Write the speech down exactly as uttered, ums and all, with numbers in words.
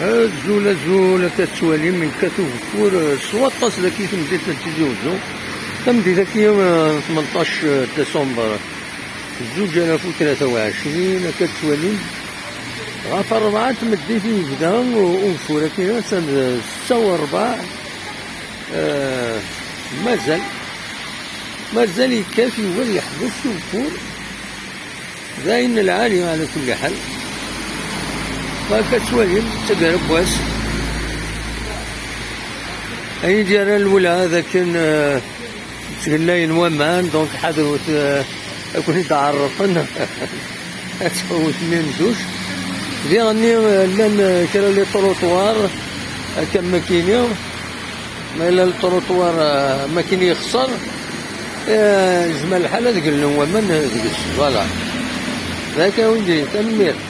Azul, azul, akka tettwalim, yekkat ugeffur, eh, s waṭas dagi i temdint n Tizi Uzzu. Tameddit-agi, eh, tmenṭac, eh, décembre, zuǧ alaf u tlata u ɛecrin, akka tettwalim. Ɣef rebɛa n tmeddit i yebda u-, ugeffur-agi, atan d ssetta u rebɛa, eh, mazal, mazal yekkat, yugi ad yeḥbes ugeffur. D ayen n lɛali ɛla kulli ḥal. Akka tettwalim, d taggara n wass. Ayen d-yerran lwelha d akken, eh, ttgellayen waman, donc ḥadret, eh, ad ken-id-ɛerrqen. Ad tḥewwes mmi n duc. Diɣenni, eh, llan, eh, kra les trottoirs, akka am wakkini. Ma yella le trottoir, eh, am wakkini yexṣer, eh, yezmer lḥal ad gellen waman deg-s. Voilà. D akka wigi, tanemmirt.